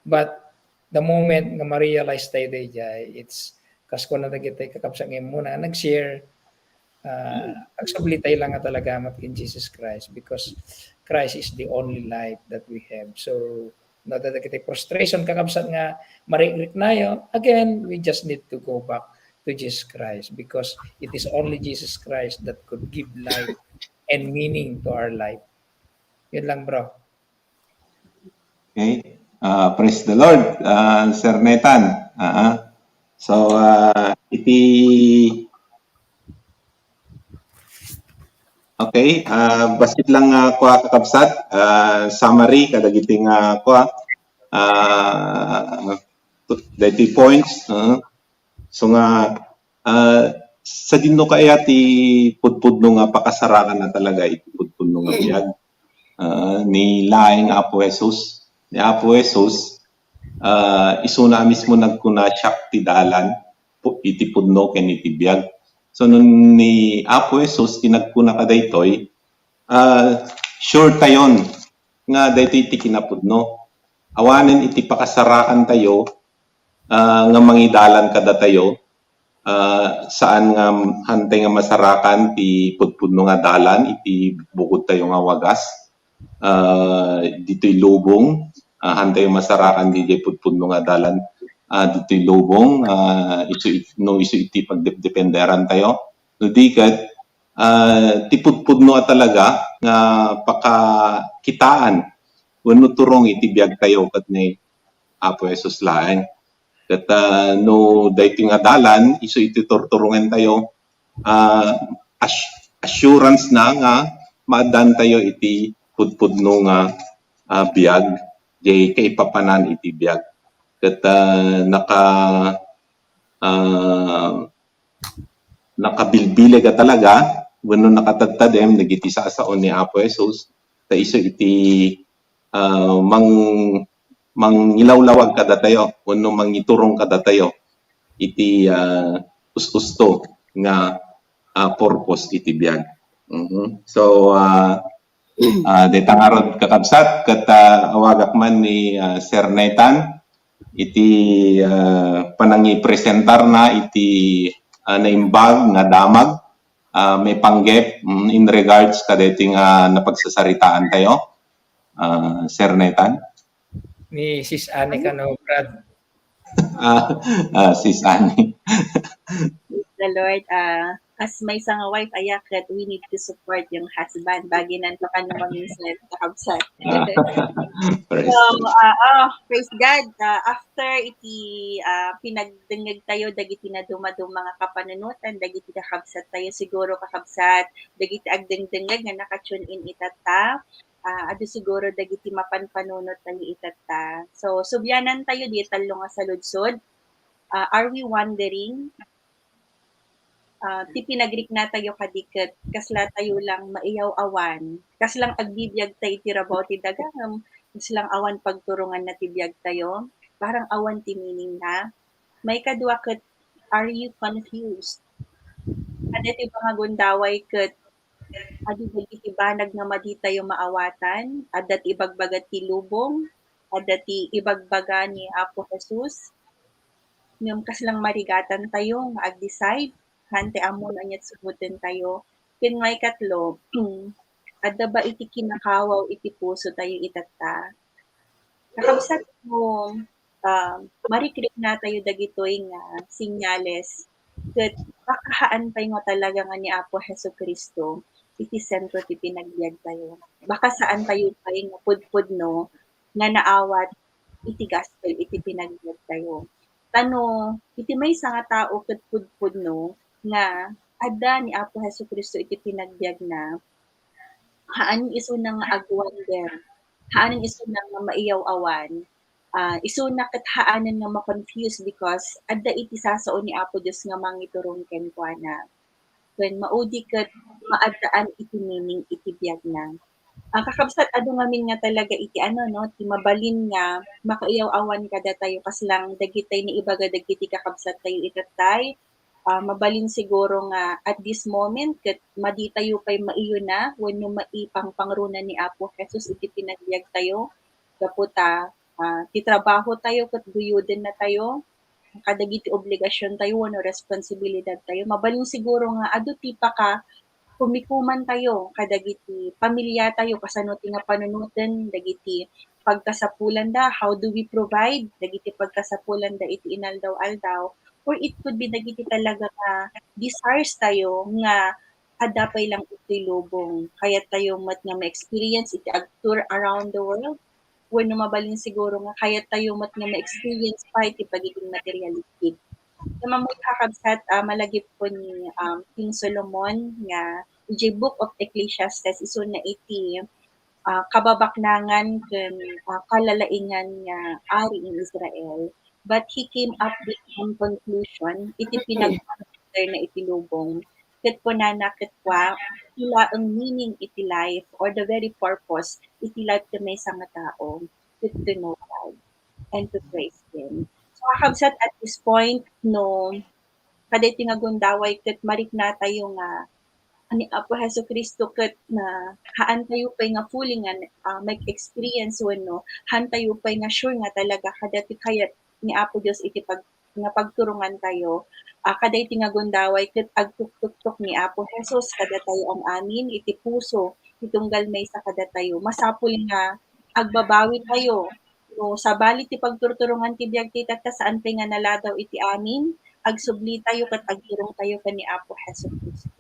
But the moment nga ma-realize tayo diay, it's kas kuna dagiti kakabsat nga immuna nga nag-share, ah, agsubli tayo lang nga talaga met ken Jesus Christ because Christ is the only life that we have. So, no, dagiti frustration, kakabsat, nga marikrik tayo, again, we just need to go back to Jesus Christ because it is only Jesus Christ that could give life and meaning to our life. Yun lang, bro. Okay. Ah, praise the Lord, ah, Sir Nathan. Ah, so, ah, iti, okay, ah, bassit lang nga kua, kakabsat, ah, summary kadagiti nga kua, ah, dagiti points, ah. So nga, ah, sadino kaya ti pudpudno nga pakasarakan na talaga iti pudpudno nga biag, ah, ni laeng Apo Jesus. Ni Apo Jesus, ah, isuna a mismo nagkuna, "Siak ti dalan, pu-, iti pudno ken iti biag." So, no ni Apo Jesus ti nagkuna kadaytoy, ah, sure tayon nga daytoy ti kinapudno. Awanen iti pakasarakantayo, ah, nga mangidalan kadatayo, ah, saan nga hantay nga masarakan ti pudpudno nga dalan iti bukodtayo nga wagas, ah, ditoy lubong, ah, hantay masarakan didiay pudpudno nga dalan, ah, ditoy lubong, ah, isu it-, no isu iti pagdepdependerantayo. No di ket, ah, ti pudpudno a talaga nga pakakitaan wenno turong iti biagtayo ket ni Apo Jesus laeng. Ket, ah, no daytoy nga dalan, isu iti turturongentayo, ah, ass-, assurance na nga maaddantayo iti pudpudno nga, ah, biag, jay kaipapanan iti biag. Ket, ah, naka-, ah, nakabilbileg a talaga wenno nakatadtadem dagiti sasao ni Apo Jesus, ta isu iti, ah, mang-, mangilawlawag kadatayo wenno mangiturong kadatayo iti, ah, us-usto nga, ah, purpose iti biag. Mhm. So, ah, ah, dayta ngarud, kakabsat, ket, ah, awagak man ni, ah, Sir Nathan iti, ah, panangipresentarna iti, ah, naimbag nga damag, ah, maipanggep, mm, in regards kadaytoy nga napagsasaritaantayo, ah, Sir Nathan. Ni Sis Annie kano, Brad? Ah, ah, Sis Annie. Praise the Lord. Ah, as maysa nga wife, aya ket we need to support yung husband. Bagi nanto kano maminsan, kakabsat. Ah, praise So, the Lord. Ah, oh, praise God. Ah, after iti, ah, pinagdengngegtayo dagiti nadumaduma nga kapanunotan, dagiti kakabsattayo, siguro kakabsat, dagiti agdengdengngeg nga naka-tune in itatta, ah, adu siguro dagiti mapan panunottayo itatta. So, sublianantayo diay tallo nga saludsod. Ah, are we wandering? Ah, ti pinagriknatayo kadi ket kaslatayo lang maiyaw-awan, kaslang agbibiagta iti rabaw ti daga ngem kaslang awan pagturonganna ti biagtayo, parang awan ti meaningna. Maikadua ket, are you confused? Adda ti pangagundaway ket adu dagiti banag nga maditayo maawatan, adda ti ibagbaga ti lubong, adda ti ibagbaga ni Apo Jesus, ngem kaslang marigatantayo nga ag-decide, haan ti ammon ania ti sumutentayo. Ken maikatlo, adda ba iti kinakawaw iti pusotayo itatta? Kakabsat, no, ah, marikriknatayo dagitoy nga senyales, ket baka haan pay nga talaga nga ni Apo Jesu-Cristo iti sentro ti panagbiagtayo. Baka saantayo pay nga pudpudno nga naawat iti gospel iti panagbiagtayo. Ta no iti maysa nga tao ket pudpudno nga adda ni Apo Jesu-Cristo iti panagbiagna, haan isuna nga agwander, haan isuna nga maiyaw-awan, ah, isuna ket haanen nga ma-confuse because adda iti sasao ni Apo Dios nga mangiturong kenkuana. Ken maudi ket maaddaan iti meaning iti biagna. Ah, kakabsat, adu ngamin nga talaga iti ano, no, ti mabalin nga makaiyaw-awan kadatayo, kaslang dagiti naibaga dagiti kakabsattayo itattay, ah, mabalin siguro nga at this moment ket maditayo pay maiyuna wenno maipangpangruna ni Apo Jesus iti panagbiagtayo gapu ta, ah, ti trabahotayo ket guyodennatayo kadagiti obligasiontayo wenno responsibilidadtayo. Mabalin siguro nga adu ti paka-, kumikumantayo kadagiti pamiliatayo, kasano ti nga panunoten dagiti pagkasapulanda, how do we provide dagiti pagkasapulanda iti inaldaw-aldaw, or it could be dagiti talaga nga desires tayo nga adda pay lang iti lubong. Kayattayo met nga ma-experience iti ag-tour around the world, wenno mabalin siguro nga kayattayo met nga ma-experience pay ti pagiging materialistic. Ngem ammoyo, kakabsat, ah, malagipko ni, um, King Solomon nga idiay Book of Ecclesiastes, isuna iti, ah, kababaknangan ken, ah, kalalaingan nga ari in Israel. But he came up with one conclusion iti pinag-, na iti lubong. Ket kunana ket kua, ti laeng meaning iti life or the very purpose iti life ti maysa nga tao, ket ti nobody. and to praise Him. So, kakabsat, at this point, no, kadaytoy nga gundaway ket mariknatayo nga ni Apo Jesu-Cristo ket na haantayo pay nga fully nga, ah, make experience wenno haantayo pay nga sure nga talaga kadaytoy kayat ni Apo Dios iti pag-, nga pagturongantayo. Ah, kadaytoy nga gundaway ket agtuktuktok ni Apo Jesus kadatayo am-amin iti puso ti tunggal maysa kadatayo. Masapul nga agbabawitayo no sabali ti pagturturongan ti biag ti Tatta, saan pay nga naladaw iti amin, agsublitayo ket agturongtayo ken ni Apo Jesu-Cristo.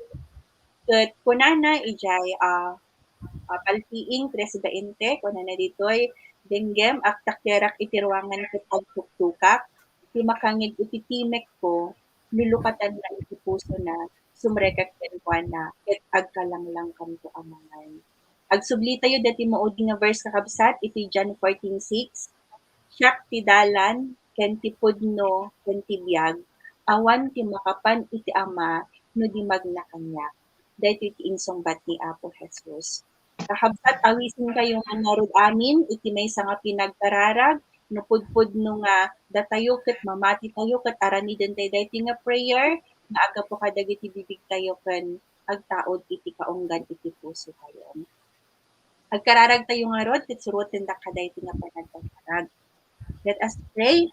Ket kunana idiay, ah, ah, Paltiing tres veinte, kunana ditoy, "Denggem, agtakderak iti ruangan ket agtuktukak, ti makangngeg iti timekko, lulukatanna iti pusona, sumrekak kenkuana, ket agkalanglangkanto a mangan." Agsublitayo daytoy maudi nga verse, kakabsat, iti John fourteen six, "Siak ti dalan, ken ti pudno, ken ti biag. Awan ti makapan iti Ama no di magna kaniak." Daytoy ti insungbat ni Apo Jesus. Kakabsat, awisenkayo nga ngarud amin iti maysa nga pinagkararag, no pudpudno nga datayo ket mamatitayo ket aramidentayo daytoy nga prayer nga aggapu kadagiti bibigtayo ken agtaud iti kaunggan iti pusotayo. Agkararagtayo ngarud ket surotendak kadaytoy nga panagkararag. Let us pray.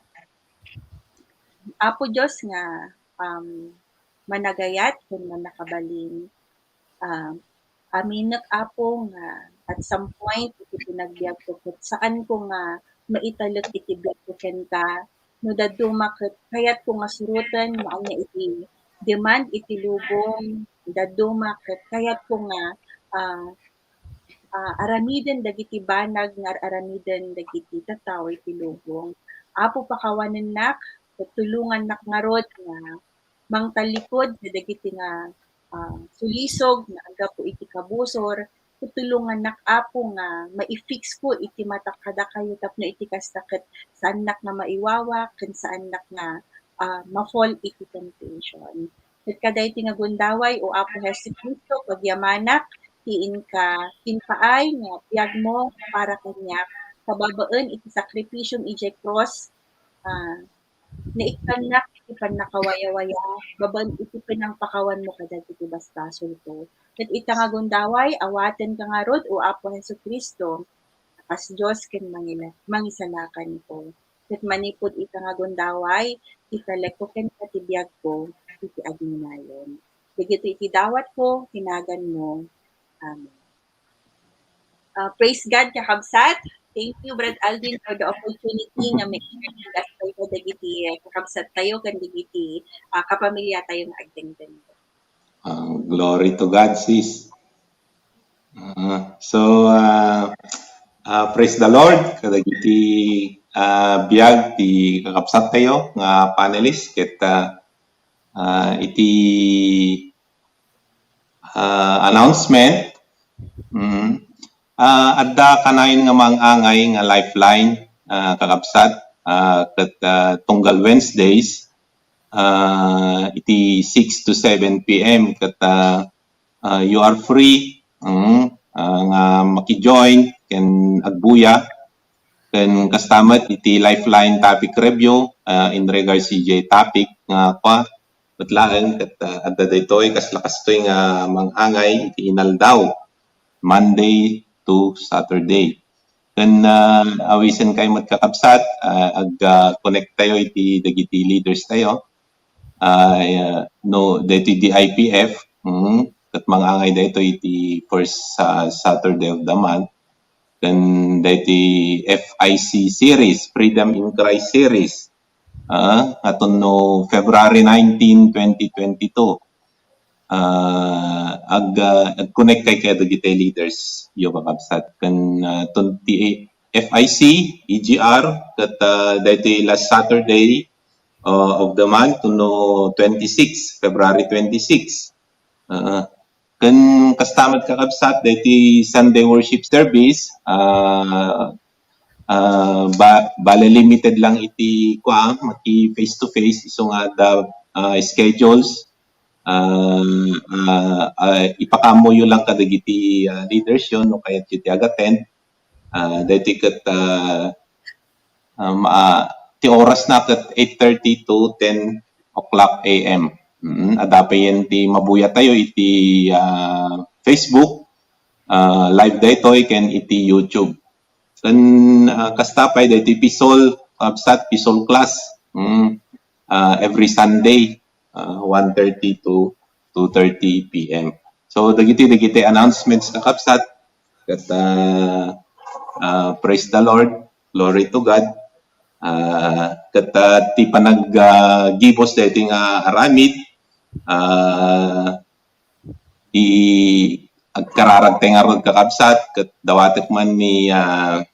Apo Dios nga, um, managayat ken mannakabalin, ah, aminek, Apo, nga at some point iti panagbiagko ket saanko nga maitalek iti biagko kenka. No dadduma ket kayatko nga suroten no ania iti demand iti lubong, dadduma ket kayatko nga, ah, ah, aramiden dagiti banag nga ar-aramiden dagiti tattao iti lubong. Apo, pakawanennak, ket tulongannak ngarud nga mangtallikud kadagiti nga, ah, sulisog nga aggapu iti kabusor, ket tulongannak, Apo, nga mai-fix ko iti matak kadakayo tapno iti kasta ket saannak nga maiwawak ken saannak nga, ah, ma-fall iti temptation. Ket kadaytoy nga gundaway, O Apo Jesu-Cristo, pagyamanak ti inka, impaay nga biagmo para kaniak, kababaen iti sakripisiom idiay krus, ah, naikkannak iti pannakawayawaya babaen iti panangpakawanmo kadagiti basbasolko. Ket ita nga gundaway, awatenka ngarud, O Apo Jesu-Cristo, a kas Dios ken mangila-, mangisalakanko. Ket manipud ita nga gundaway, italekko kenka ti biagko iti agnanayon. Dagitoy iti dawatko ti naganmo. Amen. Ah, praise God, kakabsat. Thank you, Brad Alvin, for the opportunity nga ma-share ti gospel ko dagiti, eh, kakabsat tayo ken dagiti, ah, kapamilya tayo nga agdengdeng. Ah, glory to God, sis. Ah, so, ah, ah, praise the Lord kadagiti, ah, biag ti kakabsat tayo nga panelist ket, ah, ah, iti, ah, announcement. Mm. Ah, adda kanayon nga maang-angay nga lifeline, ah, kakabsat, ah, ket, ah, tunggal Wednesdays, ah, iti six to seven P M ket, ah, ah, you are free, mm, ah, nga maki-join ken agbuya. Ken kasta met iti lifeline topic review, ah, in regards iti topic nga kua, met laeng ket, ah, adda daytoy, kasla kastoy nga maang-angay iti inaldaw, Monday to Saturday. Ken, ah, awisenkayo met kakabsat, ah, ag, ah, connect tayo iti dagiti leaders tayo. Ah, no, daytoy D I P F, mm, ket maang-angay daytoy iti first, ah, Saturday of the month. Ken daytoy F I C series, Freedom in Christ series. Ah, nga tunno February nineteen, twenty twenty-two. Ah, ag, ah, ag-connect kay kadagiti leaders yo, kakabsat. Ken, ah, tun-, ti F I C, E G R, ket, ah, daytoy last Saturday, ah, of the month, no, twenty-six, February twenty-six. Ah, ken kasta met, kakabsat, daytoy Sunday worship service, ah, ah, ba-, bale limited lang iti kua, maki face to face, isu nga adda, ah, schedules, ah, ah, ah, ipakaammoyo lang kadagiti, ah, leaders yo no kayatyo ti ag-attend. Ah, daytoy ket, ah, Um, ah, ti oras na ket eight thirty to ten o'clock A M. Mm, adda pay iti mabuyat tayo iti, ah, Facebook. Ah, live daytoy ken iti YouTube. Ken, ah, kasta pay daytoy Pisol, kabsat, Pisol class. Mm, ah, every Sunday, ah, one thirty to two thirty P M. So, dagiti, dagiti announcements, kakabsat, ket, ah, ah, praise the Lord, glory to God. Ah, ket, ah, ti panag-, ah, gibus daytoy nga aramid, ah, i-, agkararagtay ngarud, kakabsat, ket dawatek man ni, ah,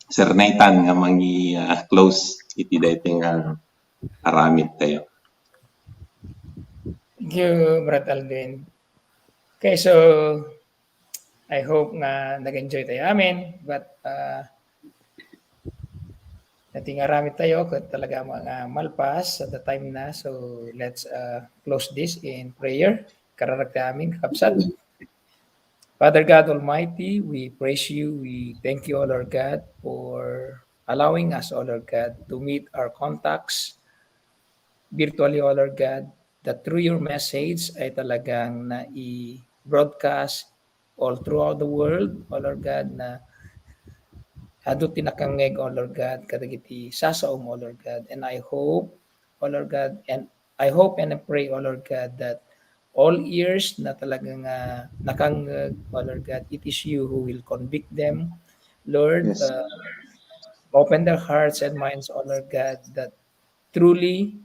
Sir Nathan nga mangi-, ah, close iti daytoy nga aramid tayo. Thank you, Brad Alvin. Okay, so I hope nga nag-enjoy tayo amin, but, uh, nating aramid tayo, ket talaga mga malpas at the time na. So let's, uh, close this in prayer. Kararag tayo amin, kakabsat. Father God Almighty, we praise you. We thank you, O Lord God, for allowing us, O Lord God, to meet our contacts virtually, O Lord God, that through your message ay talagang nai-broadcast all throughout the world, O Lord God, na adu ti nakangngeg, O Lord God, kadagiti sasaom, O Lord God. And I hope, O Lord God, and I hope and I pray, O Lord God, that all ears na talagang, ah, nakangngeg, O Lord God, it is you who will convict them. Lord, Yes. uh, open their hearts and minds, O Lord God, that truly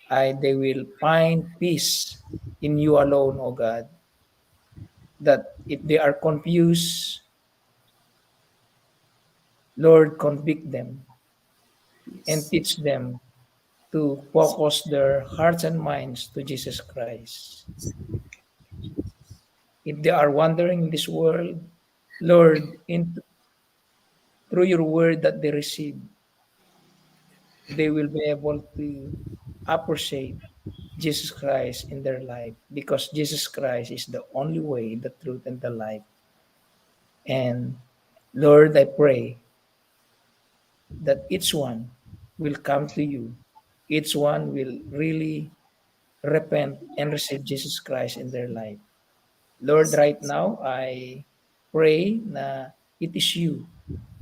I, they will find peace in you alone, O God. That if they are confused, Lord, convict them and teach them to focus their hearts and minds to Jesus Christ. If they are wandering in this world, Lord, in, through your word that they receive, they will be able to appreciate Jesus Christ in their life, because Jesus Christ is the only way, the truth, and the life. And Lord, I pray that each one will come to you. Each one will really repent and receive Jesus Christ in their life. Lord, right now, I pray na it is you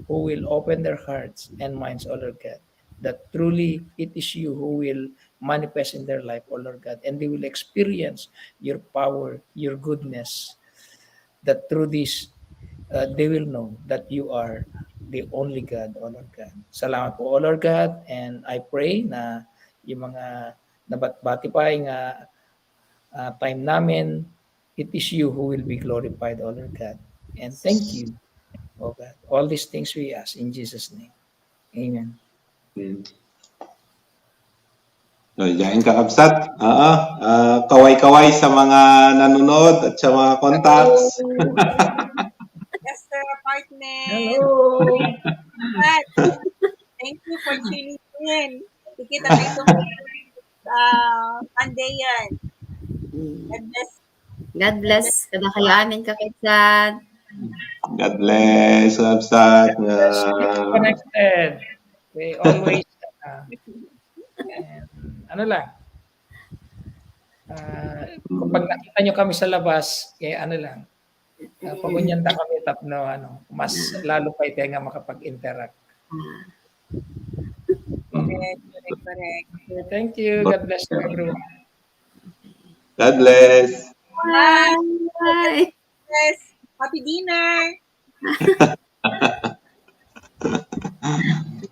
who will open their hearts and minds, O Lord God, that truly it is you who will manifest in their life, O Lord God, and they will experience your power, your goodness, that through this, uh, they will know that you are the only God, O Lord God. Salamat po, O Lord God, and I pray na yung mga nabatbati pa nga, uh, time namin, it is you who will be glorified, O Lord God. And thank you, O God. All these things we ask in Jesus' name. Amen. Amen. So, diyan, kakabsat. Oo. Ah, kaway-kaway sa mga nanonood at sa mga contacts. Hello. Yes, sir, partner. Hello. Thank you for tuning in. Kita kayo sa, ah, Sunday yan. God bless. God bless. Kada kayo amin, kakabsat. God bless, kakabsat. Stay connected. We always, uh, and, ano lang, uh, kapag nakita nyo kami sa labas, eh, ano lang, uh, pagunyan ta kami tapno, ano, mas lalo pa iti nga makapag-interact. Correct, correct, correct. Okay, thank you. God bless you, everyone. God bless. Bye. Bye. Yes. Happy dinner.